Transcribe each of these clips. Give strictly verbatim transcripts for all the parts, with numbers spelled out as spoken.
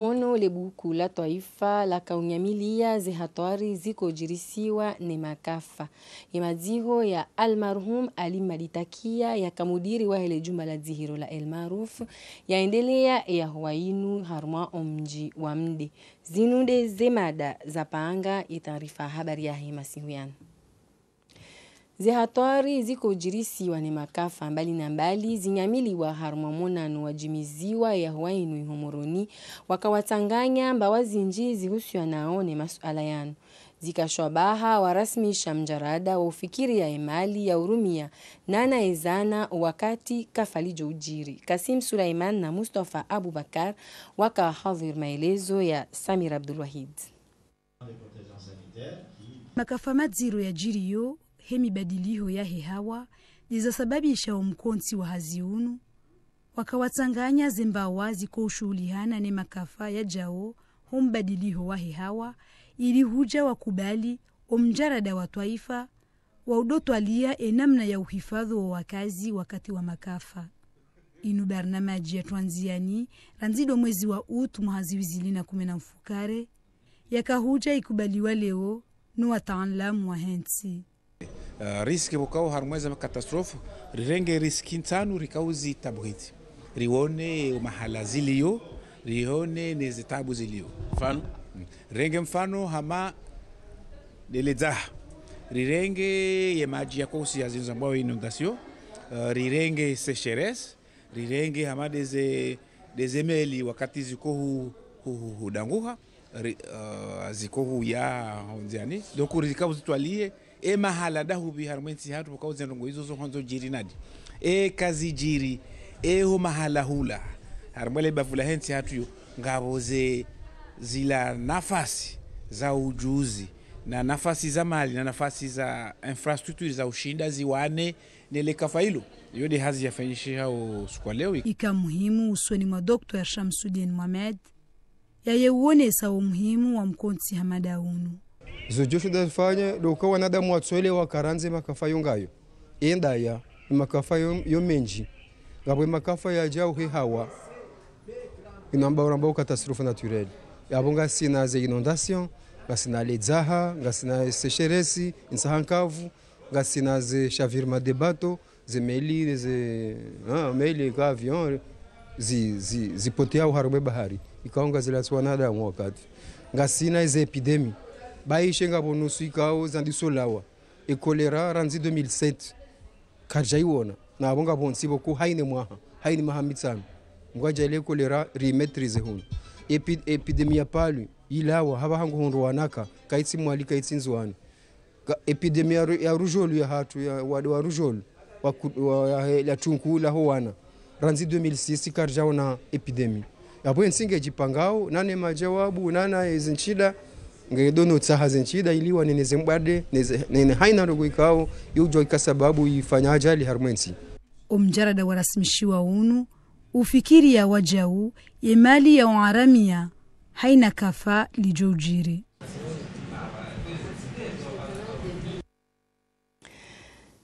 Ono le buku la twaifa laka unyamiliya ze hatwari ziko djirisiwa ne makafa. Ye madziho ya almarhum Ali Mmadi Takiya yaka mudiri wahe le djumba la dzihiro la El Maarouf, yaendeleya ye yahuwa yinu harumwa omdji wa Mde. Zinu nde ze mada zapanga ye taarifa habari yahe masihu yanu. Ze hatwari ziko djirisiwa ne makafa mbali na mbali zinyamiliwa harumwa monano wadjimiziwa ye yahuwa yinu iho Moroni, waka watsanganya mbawa zindji zihusiwanao ne masuala yanu. Zika shwabaha warasimisha mdjarada wa ufikiriya ye mali ya urumiya nana ye zana wakati kafa lidjo udjiri. Kasim Sulaiman na Mustafa Abubakar waka hadhir, maelezo ya Samir Abdulwahid. Makafa madziro yadjiriyo he mibadiliho yahe hawa, ndizo zasababisha omkontsi wa hazi unu, waka watsanganya ze mbawa ziko ushuhulihana ne makafa yadjao ho mbadiliho wahe hawa, ili hudja wakubali omdjarada wa twaifa wa udotwaliya enamna ya uhifadhwi wa wakazi wakati wa makafa. Inu barnamaji ya twandziyani randzi ndo mwezi wa utu mwaha ziwi zili na kume na mfukare, yaka hudja ikubaliwa leo no wataanlamu wahe ntsi. Eh, risque pvukao harumwa ze makatastrophe, rirenge risque ntsanu rikao zitabuhiti. Rione mahala ziliyo, rione ne zitabu ziliyo. Mfano? Mm. Rirenge mfano hama nde le dzaha. Rirenge ye madji ya kosi ya zinu zambwao inondation. Eh, rirenge sécheresse. Rirenge hama nde ze, nde ze meli wakati ziko hu, hu, hu, hudanguha. Ri, eh, ziko huya, ho ndziani. Donc, rikao zitwaliye, e mahala ndahupvi harumwa entsi hatru, pvukao ze ndrongoo izo zo hondzo djiri nadi. E kazidjiri, e ho mahala hula. Harumwa le bavu lahe ntsi hatru yo, ngapvo ze zila nafasi za ujuzi, na nafasi za mali, na nafasi za infrastructure za ushinda ziwane ne le kafa ilo. Iyo nde hazi yafanyishiha o usiku wa leo. Ika muhimu usoni mwa Docteur Shamsuddin Mohamed, yaye uonesa wo muhimu wa mkontsi hama nda unu. Zo djosho nda zifanya, ndo uka wanadamu watsoelewa karandzi makafa yo ngayo. Enda ya, makafa yo, yo mendji. Ngapvo makafa yadjao he hawa. Inu amba uramba o catastrophe naturelle. Yapvo ngasina ze inondation, ngasina le dzaha, ngasina sécheresse, ntsaha nkavu, ngasina ze chavirement de bateau, ze meli, ze, ah, meli, ka avion, zi, zi, zipotea harumwa bahari. Ikao ngazilatsi wanadamu wakati. Ngasina ze épidémie. Baishe ngapvo nusu ikao zandiso lawa. E choléra randzi deux mille sept. Karidjaiona. Na yapvo ngapvo ntsi pvoko haina mwaha. Haina maha mitsanu. Mngwadja ile choléra rimaîtriser hunu. Épi-, épidémie ya palu. Ilawa. Hapvaha ngo hundru wanaka. Kaitsi Mwali, kaitsi Ndzuwani. Ka, épidémie ya ru-, ya rougeole ya hatru, ya wade wa rougeole, wa ku-, wa, ya, ya tunku la ho wana. Randzi deux mille six karidjaona épidémie. Yapvo entsi nge djipangao, nane majawabu, nana ezi ntsida, nge dono tsaha ze ntsida, ili wanene ze mbwade, neze, nene haina ndrongoo ikao, yo udjua ika sababu ifanya ajali harumwa entsi. Omdjarada warasimishiwa unu, ufikiriya wadjau, ye mali ya uharamiya, haina kafa lidjo udjiri.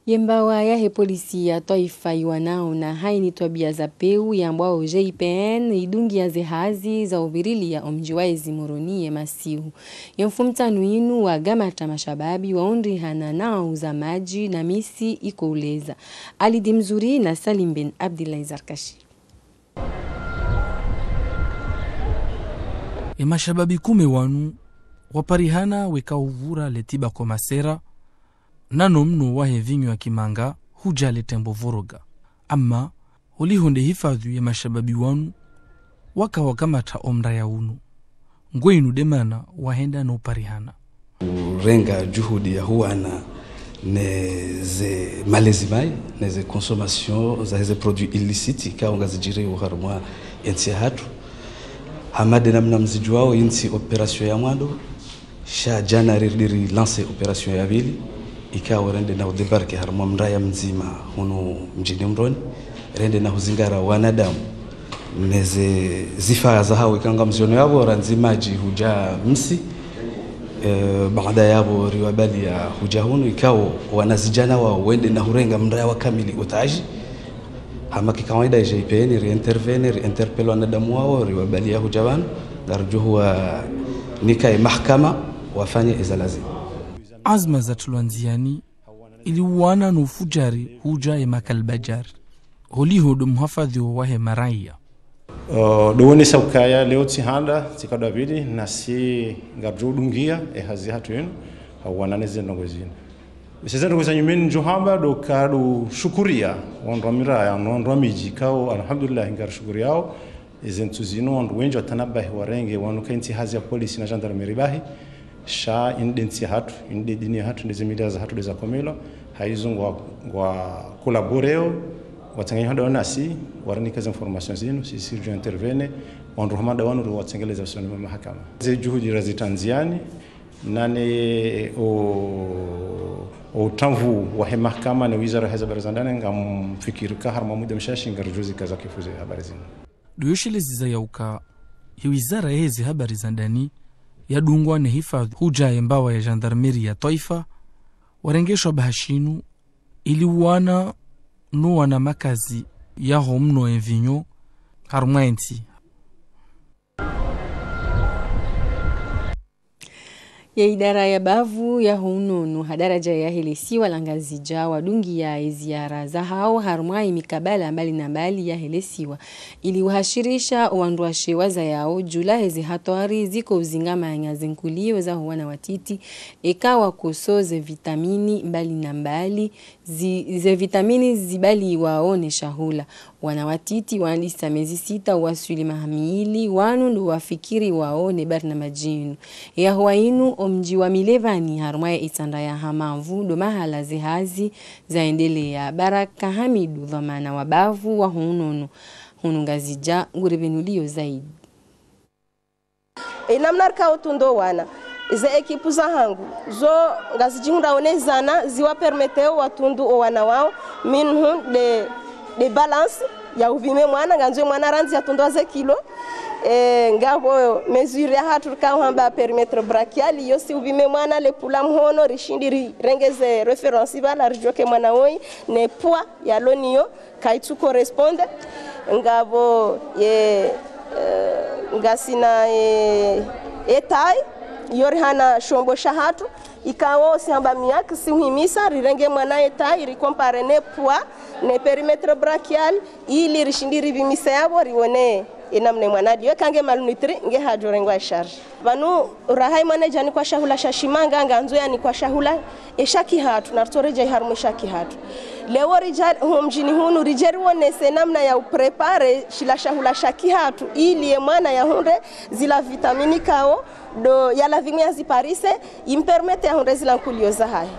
Ye mbawa yahe polisi ya twaifa iwanao na haina twabiya za pewu yambwao G I P N idungiya ze hazi za uvirilia omdji wa ezi Moroni ye masihu. Ye mfumtsanu inu wagamata mashababi waundrihana na uza madji na misi iko uleza. Alidi Mzuri na Salim Ben Abdillahi Zarkashi. Ye mashababi kume wanu waparihana weka uvura le tiba kwa masera, nano mno wahe vinyo ya kimanga hudja le tembo voroga. Ama, holiho nde hifadhwi ye mashababi wanu, waka wagamata omraya unu. Ngwe inu nde mana wahenda no uparihana. Urenga juhudi ya huwana ne ze malezi mayi, ne ze consommation za ze produits illicites, ikao ngazidjiriwo harumwa entsi ya hatru. Hama nde namna mzidjuwao, intsi opération ya mwando, sha djana riridi rilancer opération ya pvili, ikao rende na udébarquer harumwa mraya mdzima hunu mdjini Moroni, rende na huzingara wanadamu. Ne ze zifaa zahawo ikao ngamziono yapvo, randzi madji hudja msi. Eh, baada yapvo riwabaliya hudja hunu, ikao wanazidjana wao wende na hurenga mraya wa kamili otage. Hama kikawaida G I P N ri intervenir, ri interpeller wanadamu wao, riwabaliya hudja pvanu. Ngarijo huwanika ye mahakama wafanye eza lazimu. Azma zatulwa ndziani ili uwana no ufujari hudja ye makalbajari. Holiho ndo muhafadhwi wahe maraya. Uh, ndo wonesa ukaya leo tsi handa, tsi kadabili, nasi ngarijo udungia ye hazi yahatru yinu, ha uwana ne ze ndrongoo zinu. Ze ndrongoo za nyumeni njo hamba ndo ka ndo shukuria wandru wa miraya, no wandru wa midji ikao, alhamdulillah, ngarishukuriao. Eze ntsu zinu wandru wendji watanabahi warenge wanu ka ntsi hazi ya polisi na gendarmerie bahi. Sha inu nde ntsi yahatru, inu nde dini yahatru, nde ze mila zahatru, nde za komelo. Hayizo ngwa, ngwa collaboreo, watsanganya handa wanasi, warinika ze informations zinu, sisi rijo intervenir, wandru hama nda wanu ri watsengeleza usoni mwa mahakama. Ze juhudi razitria ndziani, nane o, o utramvu wahe mahakama ne wizara yahe ze habari za ndani, ngamfikiri ka harumwa muda mshashi ngarijo zika za kifu ze habari zinu. Ndo yo sheleziza ya uka, ye wizara yahe ze habari za ndani, yadungwa ne hifadhwi hudja ye mbawa ya gendarmerie ya twaifa, warengeshwa bahashinu, ili uwana no wana makazi yaho mno ye mvinyo, harumwa ye ntsi. Ye idara ya bavu yaho unono ha daraja yahe lesiwa la Ngazidja wadungia ye ziara zahao harumwa ye mikabala mbali na mbali yahe lesiwa, ili uhashirisha owandru washe wazayao djuu lahe ze hatwari ziko uzingamanya ze nkulio zaho wana watiti, eka wakoso ze vitamini mbali na mbali, zi, ze vitamini zibaliwao ne shahula. Wana watiti wandisa mezi sita uwaswili maha mili, wanu ndo wafikiriwao ne barnamaji inu. Ye yahuwa inu, omdji wa Milevani, harumwa ye itsandra ya Hamamvu, ndo mahala ze hazi zaendelea. Baraka Hamidu, dhwamana wa bavu waho unono hunu Ngazidja, ngurivenulio zaidi. E namna rikao utundu owana. Ze ekipu zahangu, zo ngazidjihundrao ne zana, ziwapermeteo watundu owana wao, minhum de, de balance, ya uvime mwana, ngandzo ye mwana randzi yatundu ze kilo. E, ngapvo mesure yahatru rikao hamba périmètre brachial, yo si uvime mwana, le pula mhono, rishindi rirenge ze référence pvala, rijo uka mwana woyi, ne poids yalo nayo, kayitsu correspondre, ngapvo ye, eh, ngasina ye, ye taille, yo rihana shombo shahatru, ikao si hamba miaka, si uhimisa, rirenge mwana ye taille, ricompare ne poids, ne périmètre brachial, ili rishindi rivimise yapvo, riwone ye namna ye mwana diwe, eka nge malnutri, nge hajo rengwa charge. Pvanu, raha ye mwana djanikwa shahula sha shimanga, ngandzo yanikwa shahula, e sha kihatru, na ritsoredja iharumwa e sha kihatru. Leo ridja, ho mdjini hunu, ridje riwonese namna ya uprépare shila shahula sha kihatru, ili ye mwana yahundre zila vitamini kao, ndo ya lazimu yaziparise, impermete yahundre zila nkulio zahahe.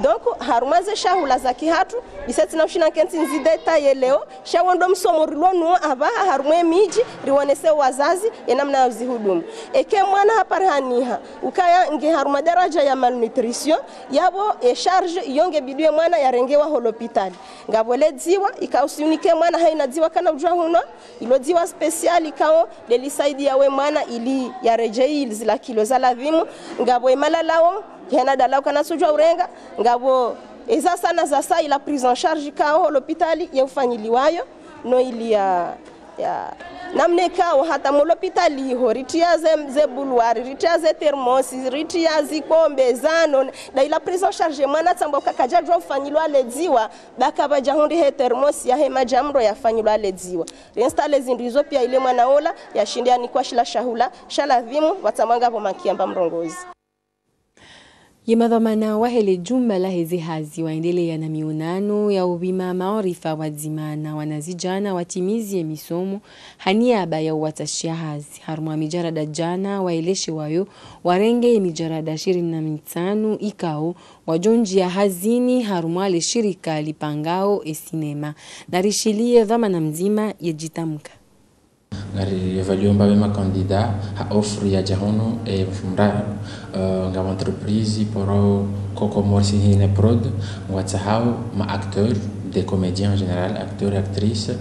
Donc, harumwa ze shahula za kihatru, ise tsina ushinda nkentsi nzidétailler leo, sha wo ndo msomo rilo nuwo apvaha harumwa e midji, riwonese wazazi, ye namna ya uzihudumu. Eka mwana hapara haniha, ukaya nge harumwa daraja ya malnutrition, yapvo e charge yo nge bidi ye mwana yarengewa ho lapitali. Ngapvo le dziwa, ikao si unike mwana hayina dziwa kana udjua hunwa, ilo dziwa spécial ikao, de lisaidia we mwana ili yaredjei zila kilo za lazimu, ngapvo e malalao, hena dalao kana sudjua urenga, ngapvo eza sana za sa ila prise en charge ikao ho lapitali ye ufanyiliwayo, no ili ya, ya. Namna ikao hata mo lapitali ho, ritria ze, ze bouilloire, ritria ze thermos, ritria zikombe, zano, da ila prise en charge mwana tsamba uka kadjadjua ufanyilwa le dziwa, baka pvadja hundri he thermos yahe madji ya mro yafanyilwa le dziwa. Ri installer zindru izo pia ile mwana ola, yashinde yanikwa shila shahula, sha lazimu, pvatsamba ngapvo makiamba mrongozi. Ye madhwamana wahe le jumba lahe ze hazi waendelea na mionano ya uvima maarifa wadzima na wanazidjana watimizi ye misomo ha niaba ya uwatsashia hazi. Harumwa mijarada djana waeleshewayo warenge ye mijarada shirini na mitsanu ikao wadjo ndjia hazini harumwa le shirika lipangao e sinema. Na rishiliye dhwamana mdzima ye djitamka. Ngari evaluer mbapvi ma candidats ha offre yadja hunu e mfumraru, eh, nga entreprise poro Coco Morsi Hine Prod, ngwatsahao ma acteurs, des comédiens en général, acteurs, actrices,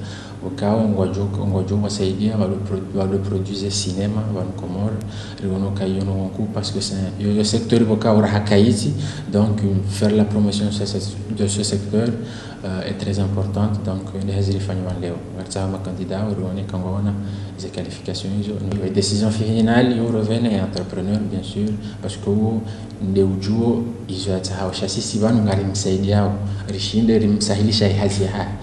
Pvokao ngwadjo, ngwadjo wasaidia walo pro-, walo produire cinéma pvanu Komori, riwono ka iyo no nkuu, parce que c'est, yo, yo secteur pvokao raha kayitsi, donc, euh, faire la promotion de ce, de ce secteur, euh, est très importante, donc, euh, nde hazi rifanyao leo. Ngaritsaho ma candidats, riwone ka ngwaona ze qualifications izo, ni décision finale, yo revene ya entrepreneur, bien sûr, parce que uwo nde udjuo izo yatsahao, sha sisi pvanu ngarimsaidiao, rishinde rimsahilisha ihazi yahahe.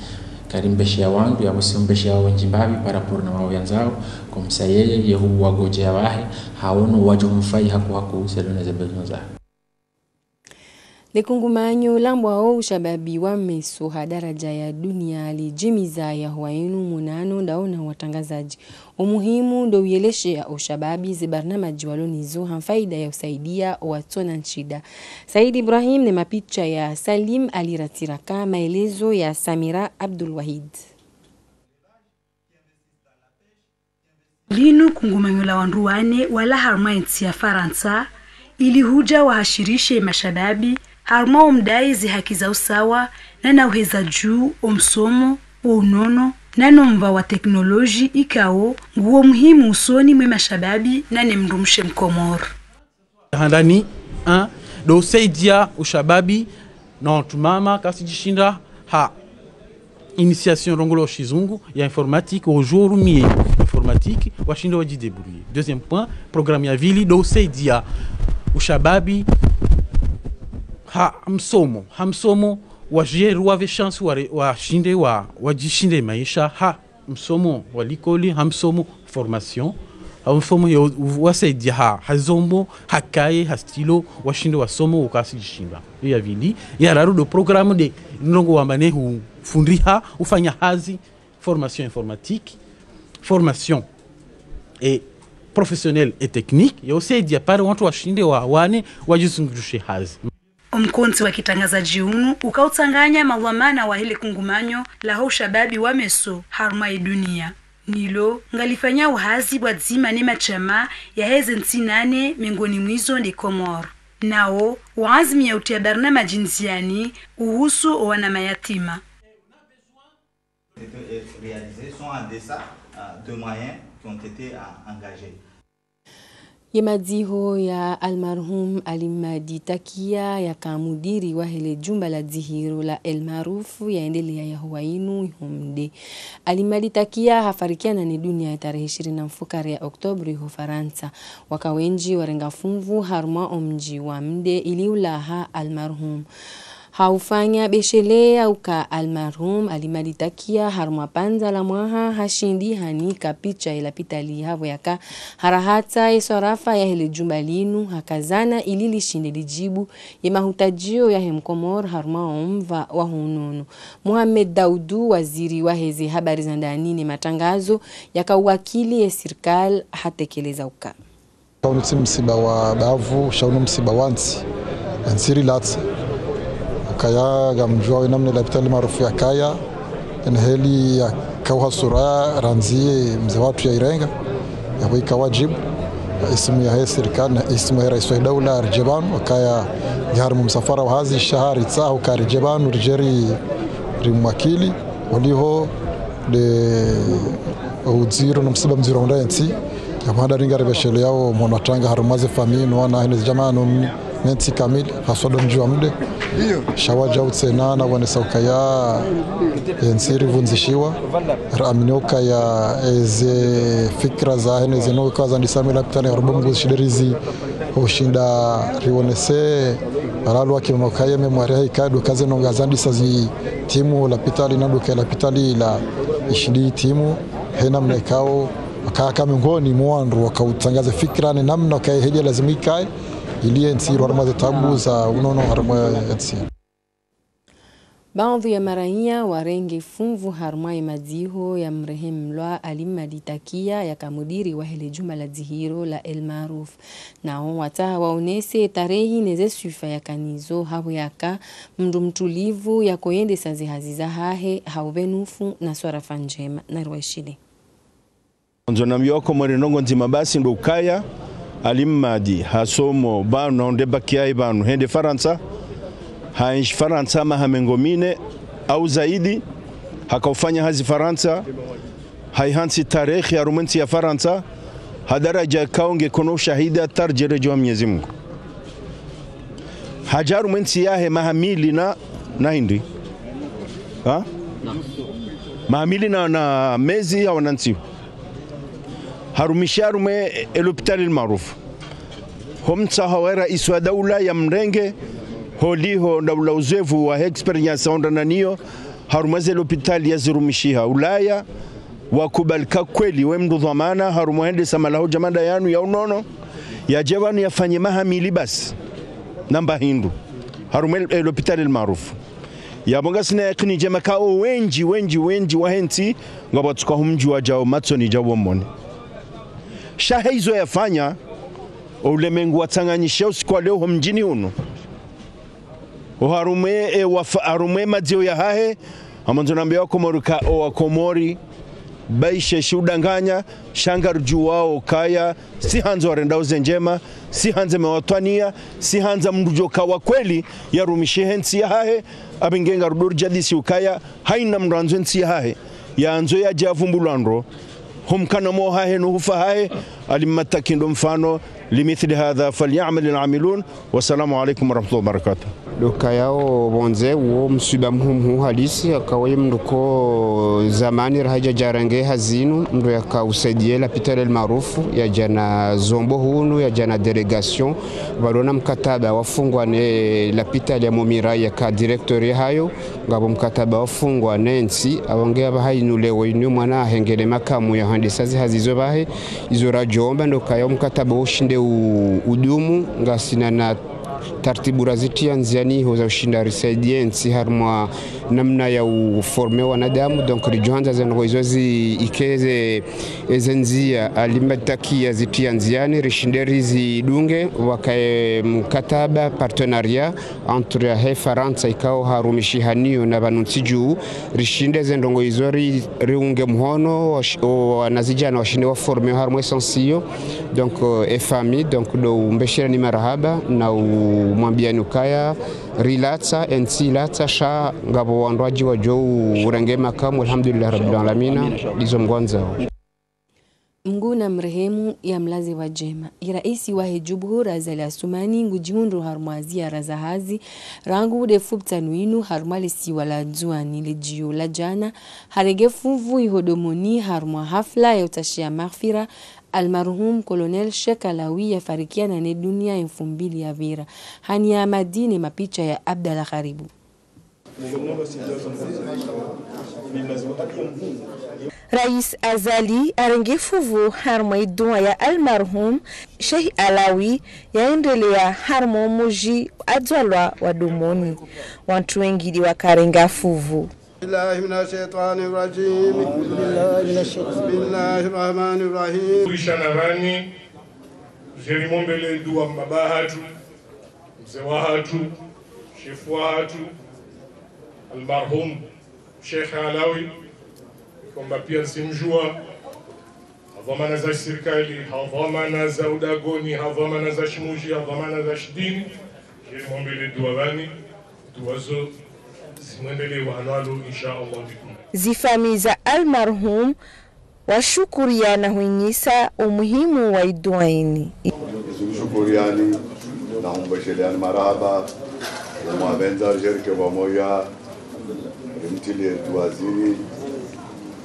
Karimbesheya wandru, yapvo simbesheya wendji mbapvi par rapport na wao yandzao, comme ça yeye, ye huwagodjeya wahe, hawono wadjo mfayi haku haku selon ze besoin zahe. Likungumanyo lambwao ushababi wa meso ha daraja ya dunia lidjimiza yahuwa inu monano ndawo na watrangazadji. Omuhimu ndo uyelesheya oshababi ze barnamaji walo nizo ha mfaida ya usaidia owatsona ntsida. Said Ibrahim ne mapicha ya Salim Ali Ratiraka, maelezo ya Samira Abdul Wahid. Linu kungumanyo la wandru wane walawa harumwa entsi ya Farantsa, ili hudja wahashirishe mashababi harumwa omdayi ze haki za usawa, na na uheza dju omsomo, wo unono, na no mva wa teknoloji ikao nguwo muhimu usoni mwe mashababi na ne mdrumshe Mkomori. Handani, hein, ndo usaidia ushababi na wandru mama kasidjishinda ha initiation rongolo shizungu ya informatique, wodjuo urumia informatique, washinde wadjidébrouiller. Deuxième point, programme ya pvili ndo usaidia ushababi ha msomo, ha msomo wadjeri wapve chance ware-, washinde wa, wadjishinde maisha ha msomo wa likoli, ha msomo formation, ha msomo yo wasaidia ha, ha zombo, ha kaye, ha stylo, washinde wasome wakasidjishinda. Iyo ya pvili. Ya raru ndo programme nde ndrongoo wamba ne hufundisha, ufanya hazi, formation informatique, formation et professionnelle et technique, ya usaidia pare wandru washinde wa, wane, wadjizungulishe hazi. Omkontsi wa kitrangazadji unu ukautsanganya madhwamana wahe le kungumanyo laho ushababi wa meso harumwa ye dunia. Nilo ngalifanyao hazi pvwadzima ne mashama yaheze ntsi nane, mengoni mwa izo nde Komori. Nawo waazimia utia barnamaji ndziani uhusu owana mayatima. Réalisés sont en deçà, euh, de moyens qui ont été, euh, engagés. Ye madziho ya almarhum Ali Mmadi Takia yaka mudiri wahe le jumba la dzihiro la El Maarouf yaendelea yahuwa inu iho Mde. Ali Mmadi Takia hafarikiana ne dunia ya tarehi ishirini na mfukare ya Oktobre iho Farantsa. Waka wendji warenga funvu harumwa omdji wa Mde ili ulaha almarhum. Ha ufanya beshelea uka almarhum Ali Mmadi Takia harumwa pvandza la mwaha hashindi hanika picha ye lapitali hapvo yaka harahatsa ye swarafa yahe le jumba linu hakazana ili lishinde lidjibu ye mahutajio yahe Mkomori harumwa omva wa hunono. Mohamed Daoudou, waziri waheze habari za ndani ne matrangazo, yaka uwakili ye sirikali, hatekeleza uka. Sha unu tsi msiba wa bavu, sha unu msiba wa ntsi. Entsi rilatsa. Ukaya ngamdjuao ye namna lapitali maarufu yakaya, ena heli yakauha sura randzi ye mze watru yairenga, yapvo ika wadjibu, ismu yahe sirikali, na ismu yahe raisi wa daula, ridje pvanu, ukaya nge harimwa msafara wa hazi, sha haritsaha uka ridje pvanu, ridje ri, rimwakili, oliho nde udziro no msiba mdziro wa ntsi, yapvo handa ringa ribesheleao, mwana tranga harumwa ze famille, no wana hene ze jamaa no m-, ne ntsi kamili, haswa ndo mdji wa Mde. Sha wadjau tsena na wonesa ukaya, entsi rivundzishiwa, raamini ukaya, eze fikira za hene zinu uka zandisa mila pitani ya robo mngu zishinde rizi, ushinda riwonese, alalu wa kiuno ukaya mémoire yahe ikaya ndo uka ze nonga zandisa zitimu lapitali na ndo uka lapitali la ishindi itimu, he namna ikao, kaka mengoni mwa wandru wakautrangaza fikira ne namna ukaya heli ya lazimu ikaye, ili entsi irwe harumwa ze tabu za unono harumwa entsi. Baadhwi ya maraiya warenge funvu harumwa ye madziho ya mrehemlwa Ali Mmadi Takia yaka mudiri wahe le jumba la dzihiro la El Maarouf. Nawo watsaha waonese tarehi ne ze swifa yaka nizo hapvo yaka mndru mtulivu yakoyendesa ze hazi zahahe ha upvenufu na swarafa ndjema. Nariwashile. Ndzo nambiwa Komori ndrongoo ndzima basi ndo ukaya, Ali Mmadi, hasomo pvanu, hende bac yahe pvanu, hende Farantsa, haenshi Farantsa maha mengo mine au zaidi, Haka ufanya hazi Farantsa, haihantsi tarehi harumwa entsi ya Farantsa, ha daraja ikao nge kono ushahidi hata ridjeredjewa Mwenyezi Mungu. Hadja harumwa entsi yahe maha mili na, na hindri. Ha? Maha mili na, na mezi ya wanantsihu. Harumishi harumwa e, e lopitali El Maarouf. Ho mtsaha wa raisi wa daula ya mrenge, holiho daula uzoevu wa expérience hondra naniyo, harumwa ze lopitali ya zirumishiha Ulaya, wakubali ka kweli we mndru dhwamana, harumwa hende samala ho djamada yanu ya unono, yadje pvanu yafanye maha mili basi, namba hindru, harumwa e, e lopitali El Maarouf. Yapvo ngasina yakini ndjema ka o wendji, wendji, wendji wahe ntsi, ngapvatsuka humdjuwa djao matsoni djao moni. Sha he izo yafanya, o ulemengu watsanganyishe usiku wa leo ho mdjini unu. O harumwa e, wafa-, harumwa e madzio yahahe, ngamwandzo nambe Wakomori ka, o Wakomori, baishe shi udanganya, sha ngaridjuwao kaya, si handza warendao ze ndjema, si handza mewatwaniya, si handza mndru djoka wa kweli, yarumishihe ntsi yahahe, apvo nge ngarudori djadisi ukaya, haina mndru andzo entsi yahahe, yandzo yadje avumbulwa ndro, ho mkana mo hahe no hufa hahe, alimatakindo mfano, لمثل هذا فليعمل العاملون. والسلام عليكم ورحمة الله وبركاته. Ndo ukaya o pvondze wo mswiba muhuu muhuu halisi, haka woye mndru ko zamani raha yadja yarenge hazi inu, mndru yaka usaidiye lapitali El Maarouf, yadja na zombo hunu, yadja na délégation, pvalo na mkataba wafungwa ne lapitali ya Momiral yaka directeur yahayo, ngapvo mkataba wafungwa ne ntsi, apvo nge apvaha inu leo inu mwana ahengele makamu ya handisa zi hazi zo pvahe, izo radjomba ndo ukaya o mkataba wo ushinde u-, udumu, ngasina na tartibu razitria ndziani ho za ushinda risaidiye ntsi harumwa namna ya uforme wanadamu, donc ridjo handza ze ndrongoo izo zi-, ike ze, eze ndzia alimatakiya zitria ndziani, rishinde rizidunge, wakaye mkataba, partenariat, entre yahe Farantsa ikao harumishiha niyo na pvanu ntsi dju, rishinde ze ndrongoo izo ri-, riunge mhono, wash-, o, wanazidjana washinde waforme harumwa e sens iyo. Donc, euh, e famille, donc, ndo umbeshelani marahaba, na umwambiani ukaya, rilatsa, entsi ilatsa, sha ngapvo wandru wadji wadjo urenge makamu, alhamdulillahi rabbil alamina, ndizo mngwandzao. Mngu na mrehemu ya mlaze wa djema. Iraisi wahe Jumhuri Azali Assoumani ngudjihundru harumwa ziara za hazi, rangu ude fupvutsa nu inu harumwa le siwa la Ndzuani le djio la djana, harenge fuvu iho Domoni harumwa hafla ya utashiya maghfira almarhum Colonel Sheikh Alawi yafarikiana ne dunia ye mfumbili yapvira. Hania Madine, mapicha ya Abdallah Gharibu. Rais Azali arenge fuvu harumwa idua ya almarhum Sheikh Alawi yaendelea harumwa umuji adzalwa wa Domoni. Wantru wengi de wakarenga fuvu. بالله من الشيطان الرجيم. بسم الله الرحمن الرحيم. Kurishana pvanu, djeri mombele dua mbaba hatru, mze wahatru, shefu wahatru, almarhum Sheikh Alawi, ikomba pia ntsimdjua, ha dhwamana za sirikali, ha dhwamana za udagoni, ha dhwamana za shimuji, ha dhwamana za shidini, djeri mombele dua pvanu, dua zo zimwendelee wa hanu alo, insha Allah bikum. Zifamiyi za almarhum washukuriya na huinyisa umuhimu wa idua ini. Zimshukuriani na humbesheleani marahaba, umwapvendza ridjerike pvamoja, rimtiliye dua zini,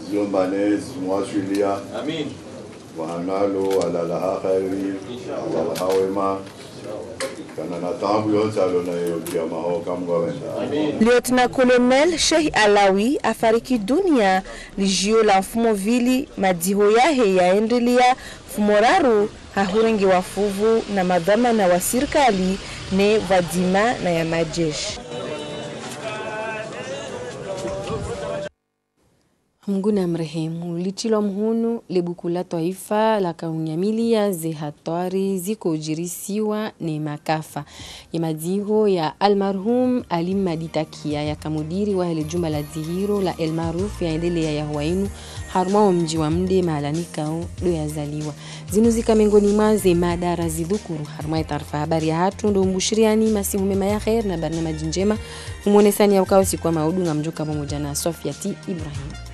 ziombane, zimwaswiliya. Amin. Wa hanu alo, alala ha kheri, alala ha wema. Kana na taabu yontsi alo nayo kiyama ho kamgwawenda. Lieutenant-colonel Sheikh Alawi afariki dunia lidjio la mfumo vili, madziho yahe yaendelea mfumo raru ha hurengewa fuvu na madhwamana wa sirikali ne pvadzima na ya majeshi. Mngu namrehemu. Litrilwa mhunu le buku la twaifa la kaunyamilia ze hatwari ziko ujirisiwa ne makafa. Ye madziho ya almarhum Ali Mmadi Takia yaka mudiri wahe le jumba la dzihiro la El Maarouf yaendelea ya hwainu harumwa wo mdji wa Mde mahala nikao ndo yazaliwa. Zinu zika mengoni mwa ze mada razidhukuru harumwa ye taarifa habari yahatru, ndo umbushiriani masihu mema ya kheri na barnamaji ndjema. Umwonesani ya ukao siku wa maudu ngamdjoka pvamoja na Sofiati Ibrahim.